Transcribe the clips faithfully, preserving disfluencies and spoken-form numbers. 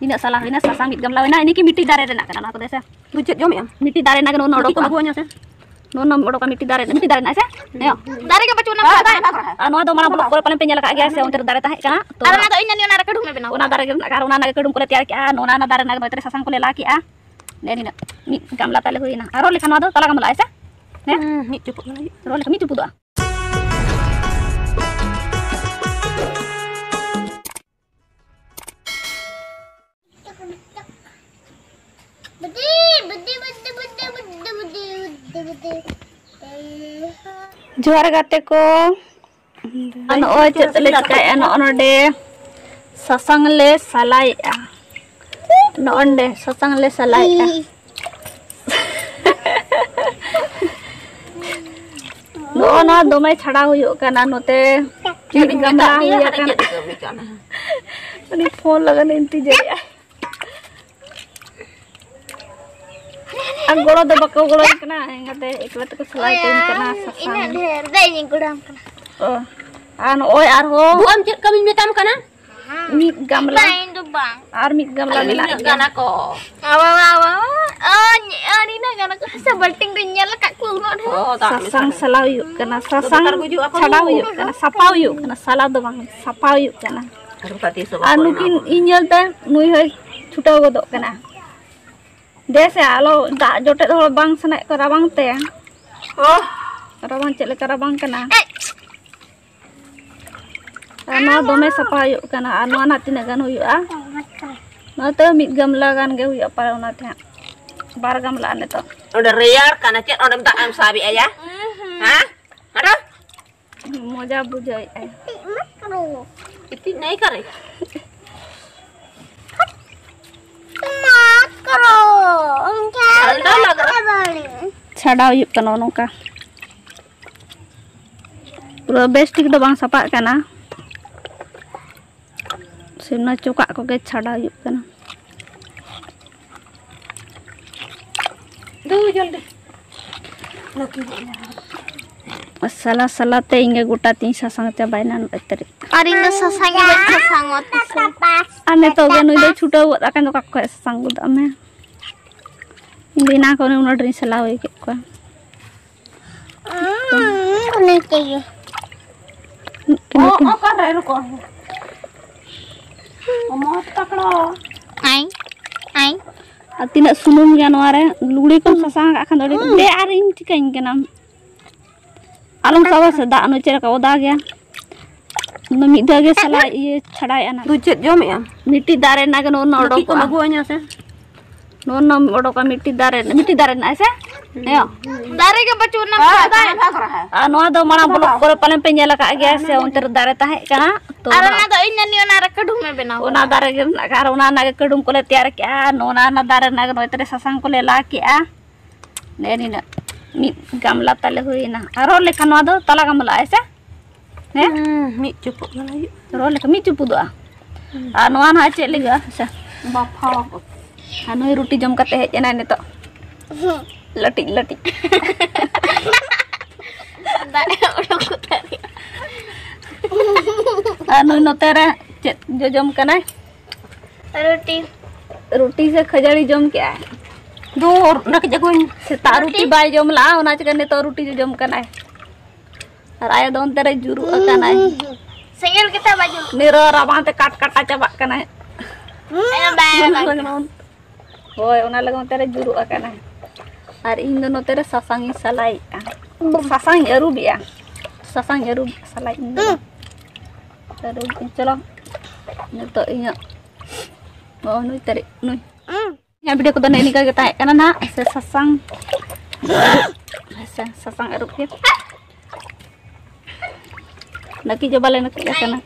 ᱛᱤᱱᱟᱹᱜ ᱥᱟᱞᱟ ᱦᱩᱭᱱᱟ, ᱥᱟᱥᱟᱝ ᱢᱤᱫ ᱜᱟᱢᱞᱟ ᱦᱩᱭᱱᱟ, ᱤᱱᱟᱹ ᱠᱤ ᱢᱤᱫᱴᱤᱡ ᱫᱟᱨᱮ ᱨᱮᱱᱟᱜ ᱠᱟᱱᱟ ᱱᱚᱣᱟ ᱠᱚᱫᱚ, ᱦᱮᱸ ᱥᱮ? ᱪᱮᱫ ᱡᱚᱢᱮᱜᱼᱟ? ᱢᱤᱫᱴᱤᱡ ᱫᱟᱨᱮ ᱨᱮᱱᱟᱜ ᱜᱮ ᱱᱚᱜᱼᱚ ᱱᱚᱣᱟ ᱠᱟᱹᱴᱤᱡ ᱠᱚ ᱚᱰᱚᱠᱟ᱾ ᱟᱹᱜᱩ ᱟᱹᱧᱟ ᱥᱮ? ᱱᱚᱜᱼᱚ ᱱᱚᱣᱟ ᱚᱰᱚᱠᱟ, ᱢᱤᱫᱴᱤᱡ ᱫᱟᱨᱮ ᱨᱮᱱᱟᱜ, ᱢᱤᱫᱴᱤᱡ ᱫᱟᱨᱮ ᱨᱮᱱᱟᱜ, ᱦᱮᱸ ᱥᱮ? ᱦᱮᱸ᱾ ᱫᱟᱨᱮ ᱜᱮ ᱵᱟᱹᱪᱩᱜ ᱟᱱᱟ᱾ ᱟᱨ ᱱᱚᱣᱟ ᱫᱚ ᱢᱟᱨᱟᱝ block ᱠᱚᱨᱮ ᱯᱟᱞᱮᱱ ᱯᱮ ᱧᱮᱞ ᱟᱠᱟᱫ ᱜᱮᱭᱟ ᱥᱮ, ᱚᱱᱛᱮ ᱨᱮ ᱫᱟᱨᱮ ᱛᱟᱦᱮᱸ ᱠᱟᱱᱟ᱾ ᱛᱚ, ᱟᱨ ᱚᱱᱟ ᱫᱚ ᱤᱧ ᱟᱹᱱᱤᱡ ᱚᱱᱟ ᱨᱮ ᱠᱟᱹᱰᱷᱩᱢ ᱮ ᱵᱮᱱᱟᱣ ᱚᱱᱟ ᱠᱟᱫᱟ᱾ ᱫᱟᱨᱮ ᱜᱮ ᱢᱮᱱᱟᱜ ᱟᱠᱟᱫ, ᱟᱨ ᱚᱱᱟ ᱨᱮᱱᱟᱜ ᱜᱮ ᱠᱟᱹᱰᱷᱩᱢ ᱠᱚᱞᱮ ᱛᱮᱭᱟᱨ ᱠᱮᱜᱼᱟ, ᱱᱚᱜᱼᱚ ᱱᱟ ᱫᱟᱨᱮ ᱨᱮᱱᱟᱜ ᱜᱮ ᱱᱚᱛᱮ ᱨᱮ ᱥᱟᱥᱟᱝ ᱠᱚᱞᱮ ᱞᱟ ᱠᱮᱜᱼᱟ᱾ ᱱᱮᱜᱼᱮ ᱱᱤᱱᱟᱹᱜ ᱢᱤᱫ ᱜᱟᱢᱞᱟ ᱛᱟᱞᱮ ᱦᱩᱭᱱᱟ᱾ ᱟᱨᱚ ᱞᱮᱠᱷᱟᱱ ᱱᱚᱣᱟ ᱫᱚ ᱛᱟᱞᱟ ᱜᱟᱢᱞᱟ, ᱦᱮᱸ ᱥᱮ? ᱦᱮᱸ? ᱦᱩᱸ, ᱢᱤᱫ ᱪᱩᱯᱩᱫ ᱜᱟᱱ ᱦᱩᱭᱩᱜᱼᱟ᱾ ᱨᱚᱦᱚᱭ ᱞᱮᱠᱷᱟᱱ ᱢᱤᱫ ᱪᱩᱯᱩᱫᱚᱜᱼᱟ᱾ ᱡᱚᱦᱟᱨ ᱜᱟᱛᱮ ᱠᱚ᱾ ᱟᱨ ᱱᱚᱜᱼᱚᱭ ᱪᱮᱫ ᱞᱮ ᱪᱤᱠᱟᱹᱭᱮᱫᱼᱟ, ᱱᱚᱜᱼᱚ ᱱᱚᱰᱮ ᱥᱟᱥᱟᱝ ᱞᱮ ᱥᱟᱞᱟᱭᱮᱫᱼᱟ᱾ ᱱᱚᱜᱼᱚ ᱱᱚᱰᱮ ᱥᱟᱥᱟᱝ ᱞᱮ ᱥᱟᱞᱟᱭᱮᱫᱼᱟ᱾ ᱱᱚᱜᱼᱚ ᱱᱚᱣᱟ ᱫᱚᱢᱮ ᱪᱷᱟᱲᱟᱣ ᱦᱩᱭᱩᱜ ᱠᱟᱱᱟ ᱱᱚᱛᱮ᱾ ᱪᱮᱫ ᱤᱧ ᱜᱟᱢᱞᱟ ᱢᱮᱛᱟᱫ ᱢᱮᱭᱟ, ᱦᱩᱭ ᱦᱟᱱᱮ ᱟᱠᱟᱱᱟ᱾ ᱪᱮᱫ ᱤᱧ ᱢᱮᱛᱟᱫ ᱢᱮᱭᱟ? ᱩᱱᱤ ᱯᱷᱳᱱ ᱞᱟᱜᱟ ᱤᱱᱛᱤ ᱡᱟᱹᱨᱤᱜᱼᱟ᱾ ᱟᱨ ᱜᱚᱲᱚ ᱫᱚ ᱵᱟᱠᱚ ᱜᱚᱲᱚᱧ ᱠᱟᱱᱟ, ᱮᱸᱜᱟᱛᱮ ᱮᱠᱞᱟ ᱛᱮᱠᱚ ᱥᱮᱞᱟᱭ ᱠᱟᱹᱧ ᱠᱟᱱᱟ ᱥᱟᱥᱟᱝ᱾ ᱤᱱᱟᱹᱜ ᱰᱷᱮᱨ ᱫᱚ ᱤᱧᱤᱧ ᱜᱚᱲᱚᱣᱟᱢ ᱠᱟᱱᱟ᱾ ᱚ, ᱟᱨ ᱱᱚᱜᱼᱚᱭ ᱟᱨᱦᱚᱸ ᱵᱩ, ᱟᱢ ᱪᱮᱫ ᱠᱟᱹᱢᱤᱧ ᱢᱮᱛᱟᱢ ᱠᱟᱱᱟ? ᱢᱤᱫ ᱜᱟᱢᱞᱟ᱾ ᱵᱟᱝ, ᱤᱧ ᱫᱚ ᱵᱟᱝ᱾ ᱟᱨ ᱢᱤᱫ ᱜᱟᱢᱞᱟ ᱢᱮᱱᱟᱜ ᱜᱮᱭᱟ᱾ ᱠᱟᱱᱟ ᱠᱚ᱾ ᱟᱣᱟ, ᱟᱣᱟ, ᱟᱣᱟ᱾ ᱚ, ᱧ-, ᱟᱨ ᱤᱱᱟᱹᱜ ᱜᱟᱱ ᱠᱚ ᱥᱮ ᱵᱟᱹᱞᱴᱤᱱ ᱨᱤᱧ ᱧᱮᱞ ᱟᱠᱟᱫ ᱠᱚᱣᱟ ᱩᱱᱟᱹᱜ ᱰᱷᱮᱨ᱾ ᱚ, ᱫᱟᱜ ᱥᱟᱥᱟᱝ ᱢᱮᱥᱟ᱾ ᱥᱟᱞᱟ ᱦᱩᱭᱩᱜ ᱠᱟᱱᱟ, ᱥᱟᱥᱟᱝ ᱫᱚᱠᱟᱱ ᱠᱚ ᱦᱤᱡᱩᱜ ᱟᱠᱚ᱾ ᱪᱷᱟᱰᱟᱣ ᱦᱩᱭᱩᱜ ᱠᱟᱱᱟ, ᱥᱟᱯᱷᱟ ᱦᱩᱭᱩᱜ ᱠᱟᱱᱟ, ᱥᱟᱞᱟ ᱫᱚ ᱵᱟᱝ, ᱥᱟᱯᱷᱟ ᱦᱩᱭᱩᱜ ᱠᱟᱱᱟ᱾ ᱟᱨ ᱵᱟᱠᱷᱟᱡ ᱛᱤᱥ ᱦᱚᱸ ᱟᱨ ᱵᱟᱠᱚ ᱱᱩᱠᱤᱱ ᱮᱢᱟ ᱵᱚᱱᱟ᱾ ᱤᱧ ᱧᱮᱞᱛᱮ ᱱᱩᱭ ᱦᱚᱸᱭ ᱪᱷᱩᱴᱟᱹᱣ ᱜᱚᱫᱚᱜ ᱠᱟᱱᱟ᱾ ᱫᱮ ᱥᱮ ᱟᱞᱚ ᱫᱟᱜ ᱡᱚᱴᱮᱫ ᱦᱚᱸ ᱵᱟᱝ ᱥᱟᱱᱟᱭᱮᱫ ᱠᱚᱣᱟ ᱨᱟᱵᱟᱝ ᱛᱮ᱾ ᱚ᱾ ᱨᱟᱵᱟᱝ ᱪᱮᱫ ᱞᱮᱠᱟ ᱨᱟᱵᱟᱝ ᱠᱟᱱᱟ᱾ ᱟᱨ ᱱᱚᱣᱟ ᱫᱚᱢᱮ ᱥᱟᱯᱷᱟ ᱦᱩᱭᱩᱜ ᱠᱟᱱᱟ᱾ ᱟᱨ ᱱᱚᱣᱟ ᱱᱟᱜ ᱛᱤᱱᱟᱹᱜ ᱜᱟᱱ ᱦᱩᱭᱩᱜᱼᱟ? ᱱᱚᱣᱟ ᱛᱚ ᱢᱤᱫ ᱜᱟᱢᱞᱟ ᱜᱟᱱ ᱜᱮ ᱦᱩᱭᱩᱜᱼᱟ ᱯᱟᱞᱮ, ᱚᱱᱟᱛᱮ ᱦᱟᱸᱜ ᱵᱟᱨ ᱜᱟᱢᱞᱟ ᱱᱤᱛᱚᱜ᱾ ᱚᱸᱰᱮ ᱨᱮᱭᱟᱲ ᱠᱟᱱᱟ, ᱪᱮᱫ ᱚᱸᱰᱮᱢ ᱫᱟᱜ ᱮᱢ ᱥᱟᱵᱮᱜᱼᱟ ᱭᱟ? ᱦᱮᱸ? ᱦᱟᱴᱚ? ᱢᱚᱡᱟ ᱵᱩᱡᱷᱟᱹᱣᱮᱫᱼᱟᱭ᱾ ᱤᱛᱤᱡ ᱱᱟᱭ ᱠᱟᱨᱮ? ᱟᱞᱫᱟ ᱞᱟᱜ ᱨᱟᱦᱟ᱾ ᱪᱷᱟᱰᱟᱣ ᱦᱩᱭᱩᱜ ᱠᱟᱱᱟ ᱱᱚᱝᱠᱟ᱾ ᱯᱩᱨᱟᱹ ᱵᱮᱥ ᱴᱷᱤᱠ ᱫᱚ ᱵᱟᱝ ᱥᱟᱯᱷᱟᱜ ᱠᱟᱱᱟ᱾ ᱥᱮ ᱚᱱᱟ ᱪᱚᱠᱟᱜ ᱠᱚᱜᱮ ᱪᱷᱟᱰᱟᱣ ᱦᱩᱭᱩᱜ ᱠᱟᱱᱟ᱾ ᱫᱩ ᱡᱚᱞᱫᱤ᱾ ᱞᱟᱹᱠᱤ ᱦᱮᱡ ᱮᱱᱟ᱾ ᱢᱟᱥᱟᱞᱟ ᱥᱟᱞᱟ ᱛᱮ ᱤᱧ ᱜᱮ ᱜᱚᱴᱟ ᱛᱤᱧ ᱥᱟᱥᱟᱝ ᱪᱟᱵᱟᱭᱮᱱᱟ ᱱᱚᱜᱼᱚᱭ ᱛᱟᱹᱨᱤᱡ᱾ ᱟᱨ ᱤᱧ ᱫᱚ ᱥᱟᱥᱟᱝ ᱜᱮ ᱵᱟᱹᱧ ᱥᱟᱥᱟᱝ ᱚᱜᱼᱟ ᱛᱤᱥ ᱦᱚᱸ᱾ ᱟᱨ ᱱᱤᱛᱚᱜ ᱜᱮ ᱱᱩᱭ ᱫᱚᱭ ᱪᱷᱩᱴᱟᱹᱣ ᱜᱚᱫ ᱟᱠᱟᱱ ᱫᱚ, ᱚᱠᱟ ᱠᱷᱚᱡ ᱥᱟᱥᱟᱝ ᱜᱚᱫᱚᱜ ᱢᱮ᱾ ᱤᱧ ᱫᱚ ᱮᱱᱟᱝ ᱠᱷᱚᱱ ᱩᱱᱟᱹᱜ ᱰᱷᱮᱨᱤᱧ ᱥᱟᱞᱟ ᱦᱩᱭ ᱠᱮᱫ ᱠᱚᱣᱟ᱾ ᱚᱱᱮ ᱛᱮᱜᱮ᱾ ᱚ, ᱚᱠᱟᱨᱮ ᱨᱩᱠᱚ? ᱚ, ᱢᱚᱡᱽ ᱯᱟᱠᱲᱚ᱾ ᱟᱭ, ᱟᱭ᱾ ᱟᱨ ᱛᱤᱱᱟᱹᱜ ᱥᱩᱱᱩᱢ ᱜᱮᱭᱟ ᱱᱚᱣᱟ ᱨᱮ, ᱞᱩᱜᱽᱲᱤ ᱠᱚᱢ ᱥᱟᱥᱟᱝ ᱟᱠᱟᱫ ᱠᱷᱟᱱ ᱫᱚ ᱟᱹᱰᱤ ᱫᱮ, ᱟᱨ ᱤᱧ ᱪᱤᱠᱟᱹᱧ ᱠᱟᱱᱟᱢ? ᱟᱞᱚᱢ ᱥᱟᱵᱟ ᱥᱮ, ᱫᱟᱜ ᱱᱚᱪᱮ ᱨᱟᱠᱟᱵ ᱚᱫᱟ ᱜᱮᱭᱟ᱾ ᱚᱱᱟ ᱢᱤᱫ ᱫᱷᱟᱣ ᱜᱮ ᱥᱟᱞᱟ ᱤᱭᱟᱹ ᱪᱷᱟᱲᱟᱭᱮᱫᱼᱟ ᱱᱟᱜ᱾ ᱫᱩ ᱪᱮᱫ ᱡᱚᱢᱮᱜᱼᱟ? ᱢᱤᱫᱴᱤᱡ ᱫᱟᱨᱮ ᱨᱮᱱᱟᱜ ᱜᱮ ᱱᱚᱜᱼᱚ ᱱᱚᱣᱟ ᱱᱟᱹᱠᱤᱡ ᱠᱚᱢ ᱚᱰᱚᱠᱚᱜᱼᱟ᱾ ᱟᱹᱜᱩᱣᱟᱹᱧᱟ ᱥᱮ? ᱱᱚᱜᱼᱚ ᱱᱚᱣᱟ ᱚᱰᱚᱠᱟ ᱢᱤᱫᱴᱤᱡ ᱫᱟᱨᱮ, ᱢᱤᱫᱴᱤᱡ ᱫᱟᱨᱮ ᱨᱮᱱᱟᱜ ᱦᱮᱸ ᱥᱮ? ᱦᱮᱸ᱾ ᱫᱟᱨᱮ ᱜᱮ ᱵᱟᱹᱪᱩᱜ ᱟᱱᱟ᱾ ᱦᱮᱸ, ᱦᱮᱸ, ᱦᱮᱸ᱾ ᱟᱨ ᱱᱚᱣᱟ ᱫᱚ ᱢᱟᱲᱟᱝ ᱵᱞᱚᱜ ᱠᱚᱨᱮ ᱯᱟᱞᱮᱱ ᱯᱮ ᱧᱮᱞ ᱟᱠᱟᱫ ᱜᱮᱭᱟ ᱥᱮ, ᱚᱱᱛᱮ ᱨᱮ ᱫᱟᱨᱮ ᱛᱟᱦᱮᱸ ᱠᱟᱱᱟ᱾ ᱛᱚ ᱟᱨ ᱚᱱᱟ ᱚᱱᱟ ᱫᱚ ᱤᱧ ᱱᱟᱹᱱᱤ ᱚᱱᱟ ᱨᱮ ᱠᱟᱹᱰᱷᱩᱢᱮ ᱵᱮᱱᱟᱣ ᱚᱱᱟ ᱠᱟᱫᱟ᱾ ᱫᱟᱨᱮ ᱜᱮ ᱨᱮᱱᱟᱜ, ᱟᱨ ᱚᱱᱟ ᱨᱮᱱᱟᱜ ᱜᱮ ᱠᱟᱹᱰᱷᱩᱢ ᱠᱚᱞᱮ ᱛᱮᱭᱟᱨ ᱠᱮᱜᱼᱟ᱾ ᱱᱚᱜᱼᱚ ᱱᱟ, ᱚᱱᱟ ᱫᱟᱨᱮ ᱨᱮᱱᱟᱜ ᱜᱮ ᱱᱚᱜᱼᱚᱭ ᱛᱟᱞᱮ ᱥᱟᱥᱟᱝ ᱠᱚᱞᱮ ᱞᱟ ᱠᱮᱜᱼᱟ᱾ ᱱᱮᱜᱼᱮ ᱱᱤᱱᱟᱹᱜ ᱢᱤᱫ ᱜᱟᱢᱞᱟ ᱛᱟᱞᱮ ᱦᱩᱭᱮᱱᱟ᱾ ᱟᱨ ᱨᱚᱲ ᱞᱮᱠᱷᱟᱱ ᱱᱚᱣᱟ ᱫᱚ ᱛᱟᱞᱟ ᱜᱟᱢᱞᱟ ᱦᱮᱸ ᱥᱮ? ᱦᱮᱸ? ᱦᱩᱸ, ᱢᱤᱫ ᱪᱩᱯᱩᱫ ᱜᱟᱱ ᱦᱩᱭᱩᱜᱼᱟ᱾ ᱨᱚᱲ ᱞᱮᱠᱷᱟᱱ ᱢᱤᱫ ᱪᱩᱯᱩᱫᱚᱜᱼᱟ᱾ ᱦᱩᱸ᱾ ᱟᱨ ᱱᱚᱣᱟ ᱱᱟᱦᱟᱜ ᱪᱮᱫ ᱞᱟᱹᱜᱤᱫ ᱟᱪᱪᱷᱟ? ᱵᱟᱯᱷᱟᱣ ᱟᱠᱚ᱾ ᱟᱨ ᱱᱩᱭ ᱨᱩᱴᱤ ᱡᱚᱢ ᱠᱟᱛᱮ ᱦᱮᱡ ᱮᱱᱟᱭ ᱱᱤᱛᱚᱜ᱾ ᱦᱩᱸ᱾ ᱞᱟᱹᱴᱤᱡ ᱞᱟᱹᱴᱤᱡ᱾ ᱫᱟᱜ ᱮ ᱚᱰᱚᱠ ᱩᱛᱟᱹᱨ ᱠᱮᱫᱟ᱾ ᱟᱨ ᱱᱩᱭ ᱱᱚᱛᱮ ᱨᱮ ᱪᱮᱫ ᱡᱚᱡᱚᱢ ᱠᱟᱱᱟᱭ? ᱨᱩᱴᱤ᱾ ᱨᱩᱴᱤ ᱥᱮ ᱠᱷᱟᱹᱡᱟᱹᱲᱤ ᱡᱚᱢ ᱠᱮᱜᱼᱟᱭ? ᱫᱩᱨ, ᱚᱱᱟ ᱠᱟᱹᱡ ᱟᱹᱜᱩᱧ᱾ ᱥᱮᱛᱟᱜ ᱨᱩᱴᱤ ᱨᱩᱴᱤ? ᱵᱟᱭ ᱡᱚᱢ ᱞᱟᱜᱼᱟ, ᱚᱱᱟ ᱪᱤᱠᱟᱹ ᱱᱤᱛᱚᱜ ᱨᱩᱴᱤ ᱡᱚᱡᱚᱢ ᱠᱟᱱᱟᱭ᱾ ᱟᱨ ᱟᱭᱳ ᱫᱚ ᱚᱱᱛᱮ ᱨᱮ ᱡᱩᱨᱩᱜ ᱟᱠᱟᱱᱟᱭ᱾ ᱥᱮᱸᱜᱮᱞ ᱜᱮᱛᱟᱭ ᱵᱟᱭ ᱡᱩᱞ᱾ ᱱᱤᱨᱚ ᱨᱟᱵᱟᱝ ᱛᱮ ᱠᱟᱴ ᱠᱟᱴᱟ ᱪᱟᱵᱟᱜ ᱠᱟᱱᱟᱭ᱾ ᱟᱭᱳ ᱵᱟᱭ ᱨᱟᱵᱟᱝ ᱠᱟᱱᱟ᱾ ᱦᱳᱭ, ᱚᱱᱟ ᱞᱟᱹᱜᱤᱫ ᱚᱱᱛᱮ ᱨᱮ ᱡᱩᱨᱩᱜ ᱟᱠᱟᱱᱟᱭ᱾ ᱟᱨ ᱤᱧ ᱫᱚ ᱱᱚᱛᱮ ᱨᱮ ᱥᱟᱥᱟᱝ ᱤᱧ ᱥᱟᱞᱟᱭᱮᱫᱼᱟ᱾ ᱥᱟᱥᱟᱝ ᱤᱧ ᱟᱹᱨᱩᱵᱮᱜᱼᱟ᱾ ᱥᱟᱥᱟᱝ ᱤᱧ ᱟᱹᱨᱩᱵ ᱥᱟᱞᱟᱭᱮᱫ ᱤᱧ ᱫᱚ᱾ ᱟᱹᱨᱩᱵ ᱤᱧ ᱪᱚᱞᱚ᱾ ᱱᱤᱛᱚᱜ ᱤᱧᱟᱹᱜ ᱱᱚᱜᱼᱚ ᱱᱩᱭ ᱛᱟᱹᱨᱤᱡ, ᱱᱩᱭ᱾ ᱤᱧᱟᱹᱜ video ᱠᱚᱫᱚ ᱱᱮᱜᱼᱮ ᱱᱤᱝᱠᱟᱹ ᱜᱮ ᱛᱟᱦᱮᱸ ᱠᱟᱱᱟ ᱱᱟᱦᱟᱜ, ᱥᱮ ᱥᱟᱥᱟᱝ ᱟᱹᱨᱩᱵ, ᱥᱮ ᱥᱟᱥᱟᱝ ᱟᱹᱨᱩᱵ ᱜᱮ᱾ ᱱᱟᱹᱠᱤᱡ ᱫᱚ ᱵᱟᱞᱮ ᱱᱟᱹᱠᱤᱡ ᱟᱠᱟᱱᱟ,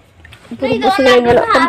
ᱯᱩᱨᱟᱹ ᱵᱩᱥᱩᱵ ᱜᱮ ᱧᱮᱞᱚᱜ ᱠᱟᱱᱟ᱾